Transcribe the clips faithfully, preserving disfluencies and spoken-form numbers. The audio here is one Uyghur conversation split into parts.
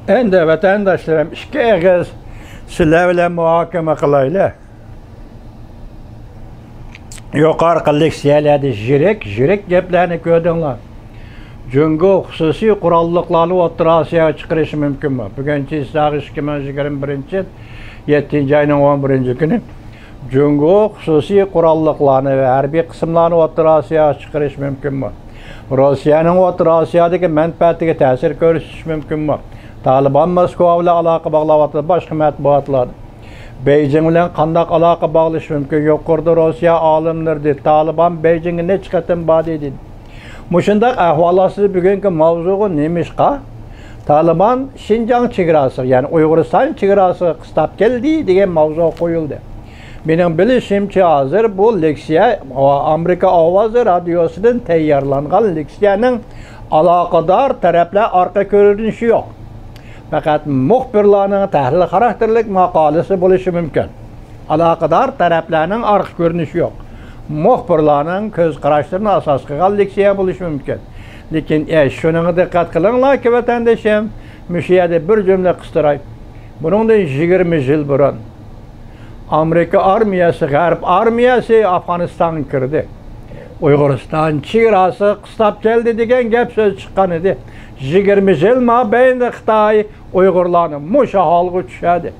ئەمدى ۋەتەنداشلىرىم، ئىككى ئېغىز سىلەر بىلەن مۇھاكىمە قىلايلى. يۇقىرىقى لېكسىيەلەردە يىرىك، يىرىك گەپلەرنى كۆردۈڭلار. جۇڭگو خۇسۇسىي قوراللىقلارنى ئوتتۇرا ئاسىياغا چىقىرىشى مۇمكىنمۇ؟ بۈگۈن چېسلاغ ئىككى مىڭ يىگىرمە بىرىنچى يىل يەتتىنچى ئاينىڭ ئون بىرىنچى كۈنى. جۇڭگو خۇسۇسىي قوراللىقلارنى ۋە ھەربىي قىسىملارنى ئوتتۇرا ئاسىياغا چىقىرىشى مۇمكىنمۇ؟ روسىيەنىڭ ئوتتۇرا ئاسىيادىكى مەنپەئەتىگە تەسىر كۆرسىتىشى مۇمكىنمۇ؟ تالىبان موسكۋا بىلەن ئالاقە باغلاۋاتىدۇ، باشقا مەتبۇئاتلار. بېيجىڭ بىلەن قانداق ئالاقە باغلىشىش مۇمكىن؟ يۇقىرىدا روسىيە ئالىملىرى دېدى، تالىبان بېيجىڭگە نەچچە قېتىم باردى دېدى. مۇشۇنداق ئەھۋاللار سىز بۈگۈنكى ماۋزۇغا نېمىشقا تالىبان شىنجاڭ چېگراسىغا، يەنى ئۇيغۇرىستان چېگراسىغا قىستاپ كەلدى دېگەن ماۋزۇ قويۇلدى. مېنىڭ بىلىشىمچە، ھازىر بۇ لېكسىيە ئامېرىكا ئاۋازى رادىيوسىدىن تەييارلانغان لېكسىيەنىڭ ئالاقىدار تەرەپلەر ئارقا كۆرۈنۈشى يوق. پەقەت مۇخبىرلارنىڭ تەھلىل خاراكتېرلىك ماقالىسى بولۇشى مۇمكىن. ئالاقىدار تەرەپلەرنىڭ ئارقا كۆرۈنۈشى يوق. مۇخبىرلارنىڭ كۆز قاراشلىرىنى ئاساس قىلغان لېكسىيە بولۇشى مۇمكىن. لېكىن، ئە، شۇنىڭغا دىققەت قىلىڭلاركى، ۋەتەندىشىم، مۇشۇ يەردە بىر جۈملە قىستۇراي. بۇنىڭدىن يىگىرمە يىل بۇرۇن ئامېرىكا ئارمىيەسى، غەرب ئارمىيەسى ئافغانىستانغا كىردى. ئۇيغۇرىستان چېگراسىغا قىستاپ كەلدى دېگەن گەپ سۆز چىققان ئىدى. يىگىرمە يىل مابەينىدە خىتاي ئۇيغۇرلارنى مۇشۇ ھالغا چۈشۈردى.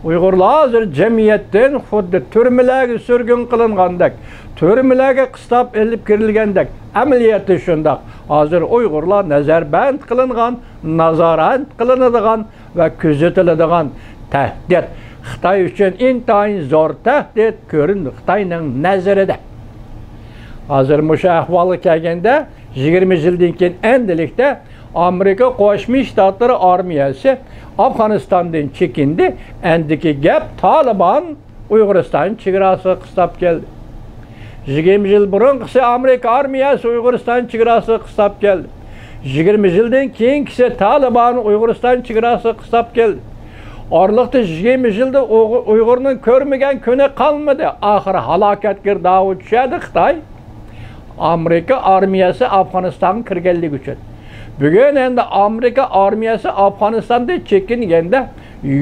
ئۇيغۇرلار ھازىر جەمئىيەتتىن خۇددى تۈرمىلەرگە سۈرگۈن قىلىنغاندەك، تۈرمىلەرگە قىستاپ ئېلىپ كىرىلگەندەك، ئەمەلىيەتتە شۇنداق. ھازىر ئۇيغۇرلار نەزەربەند قىلىنغان، نازارەت قىلىنىدىغان ۋە كۆزىتىلىدىغان تەھدىت. خىتاي ئۈچۈن ئىنتايىن زور تەھدىت كۆرۈندى خىتاينىڭ نەزىرىدە. ھازىر مۇشۇ ئەھۋالغا كەلگەندە، يىگىرمە يىلدىن كېيىن ئەمدىلىكتە ئامېرىكا قوشما شتاتلىرى ئارمىيەسى ئافغانىستاندىن چېكىندى. ئەندىكى گەپ تالىبان ئۇيغۇرىستان چېگراسىغا قىستاپ كەلدى. يىگىرمە يىل بۇرۇنقىسى ئامېرىكا ئارمىيەسى ئۇيغۇرىستان چېگراسىغا قىستاپ كەلدى. يىگىرمە يىلدىن كېيىنكىسى تالىبان ئۇيغۇرىستان چېگراسىغا قىستاپ كەلدى. ئارىلىقتا يىگىرمە يىلدا ئۇيغۇ-، ئۇيغۇرنىڭ كۆرمىگەن كۈنى قالمىدى. ئاخىر ھالاكەت گىردابىغا چۈشەردى خىتاي. ئامېرىكا ئارمىيەسى ئافغانىستانغا كىرگەنلىكى ئۈچۈن. بۈگۈن ئەمدى ئامېرىكا ئارمىيەسى ئافغانىستاندىن چېكىنگەندە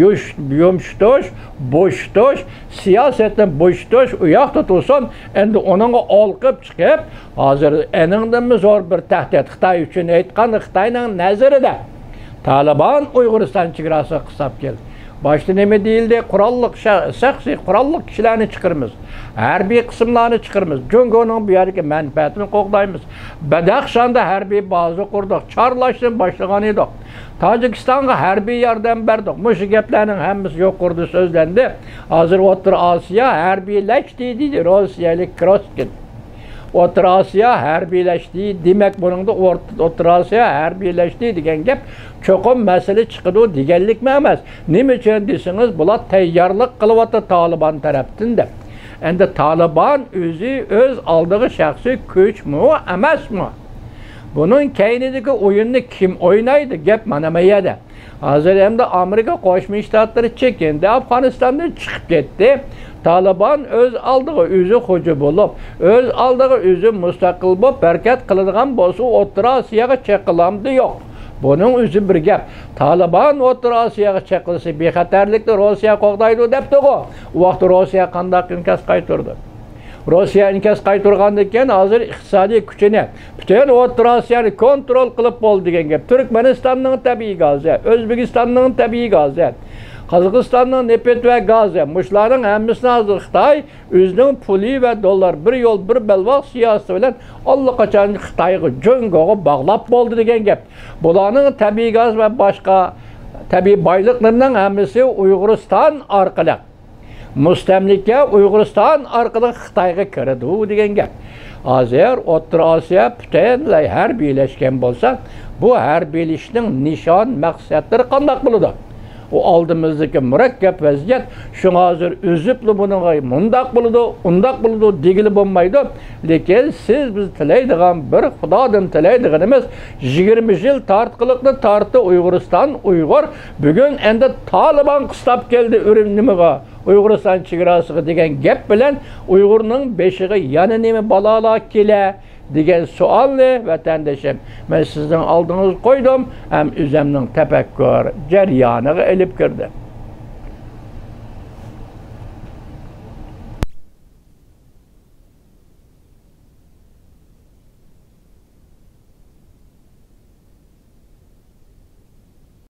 يۇش-، يۇمشىتىش، بوشىتىش، سىياسەتنى بوشىتىش ئۇ ياقتا تۇرسۇن، ئەمدى ئۇنىڭغا ئولقۇپ چىقىپ، ھازىر ئېنىڭدىنمۇ زور بىر تەھدىت خىتاي ئۈچۈن ئېيتقاندا، خىتاينىڭ نەزىرىدە تالىبان ئۇيغۇرىستان چېگراسىغا قىستاپ كەلدى. باشتا نېمە دېيىلدى؟ قوراللىق شە-، شەخسىي قوراللىق كىشىلەرنى چىقىرىمىز، ھەربىي قىسىملارنى چىقىرىمىز، جۇڭگونىڭ بۇ يەردىكى مەنپەئەتىنى قوغدايمىز. بەدەخشاندا ھەربىي بازا قۇردۇق، چارلاشنى باشلىغان ئىدۇق. تاجىكىستانغا ھەربىي ياردەم بەردۇق. مۇشۇ گەپلەرنىڭ ھەممىسى يۇقىرىدا سۆزلەندى. ھازىر ئوتتۇرا ئاسىيا ھەربىيلەشتى دېدى روسىيەلىك كروسكىن. ئوتتۇرا ئاسىيا ھەربىيلەشتى، دېمەك، بۇنىڭدا ئورت-، ئوتتۇرا ئاسىيا ھەربىيلەشتى دېگەن گەپ چوقۇم مەسىلە چىقىدۇ دېگەنلىكمۇ ئەمەس. نېمە ئۈچۈن دېسىڭىز، بۇلار تەييارلىق قىلىۋاتىدۇ تالىبان تەرەپتىن دەپ. ئەمدى تالىبان ئۆزى ئۆز ئالدىغا شەخسىي كۈچمۇ، ئەمەسمۇ؟ بۇنىڭ كەينىدىكى ئويۇننى كىم ئوينايدۇ؟ گەپ مانا بۇ يەردە. ھازىر ئەمدى ئامېرىكا قوشما شتاتلىرى چېكىندى، ئافغانىستاندىن چىقىپ كەتتى. تالىبان ئۆز ئالدىغا ئۆزى خوجا بولۇپ، ئۆز ئالدىغا ئۆزى مۇستەقىل بولۇپ ھەرىكەت قىلىدىغان بولسا، ئوتتۇرا ئاسىياغا چېقىلامدۇ يوق؟ بۇنىڭ ئۆزى بىر گەپ. تالىبان ئوتتۇرا ئاسىياغا چېقىلسا، بىخەتەرلىكنى روسىيە قوغدايدۇ دەپتىغۇ. ئۇ ۋاقىتتا روسىيە قانداق ئىنكاس قايتۇردى؟ روسىيە ئىنكاس قايتۇرغاندىن كېيىن، ھازىر ئىقتىسادىي كۈچىنى، پۈتۈن ئوتتۇرا ئاسىيانى كونترول قىلىپ بولدى دېگەن گەپ. تۈركمەنىستاننىڭ تەبىئىي گازى، ئۆزبېكىستاننىڭ تەبىئىي گازى، قازاقىستاننىڭ نېفىت ۋە گازى، مۇشۇلارنىڭ ھەممىسىنى ھازىر خىتاي ئۆزىنىڭ پۇلى ۋە دوللار بىر يول، بىر بەلباغ سىياسىتى بىلەن ئاللىقاچان خىتايغا، جۇڭگوغا باغلاپ بولدى دېگەن گەپ. بۇلارنىڭ تەبىئىي گاز ۋە باشقا تەبىئىي بايلىقلىرىنىڭ ھەممىسى ئۇيغۇرىستان ئارقىلىق، مۇستەملىكە ئۇيغۇرىستان ئارقىلىق خىتايغا كىرىدۇ دېگەن گەپ. ھازىر ئوتتۇرا ئاسىيا پۈتۈنلەي ھەربىيلەشكەن بولسا، بۇ ھەربىيلىشىشنىڭ نىشان، مەقسەتلىرى قانداق بولىدۇ؟ ئۇ ئالدىمىزدىكى مۇرەككەپ ۋەزىيەت. شۇڭا ھازىر ئۈزۈپلا بۇنىڭغا مۇنداق بولىدۇ، ئۇنداق بولىدۇ دېگىلى بولمايدۇ. لېكىن سىز، بىز تىلەيدىغان، بىر خۇدادىن تىلەيدىغىنىمىز، يىگىرمە يىل تارتقىلىقنى تارتتى ئۇيغۇرىستان، ئۇيغۇر. بۈگۈن ئەمدى تالىبان قىستاپ كەلدى ئۈرۈم-، نېمىغا، ئۇيغۇرىستان چېگراسىغا دېگەن گەپ بىلەن ئۇيغۇرنىڭ بېشىغا يەنە نېمە بالالار كېلە دېگەن سوئالنى، ۋەتەندىشىم، مەن سىزنىڭ ئالدىڭىزغا قويدۇم ھەم ئۆزۈمنىڭ تەپەككۇر جەريانىغا ئېلىپ كىردىم.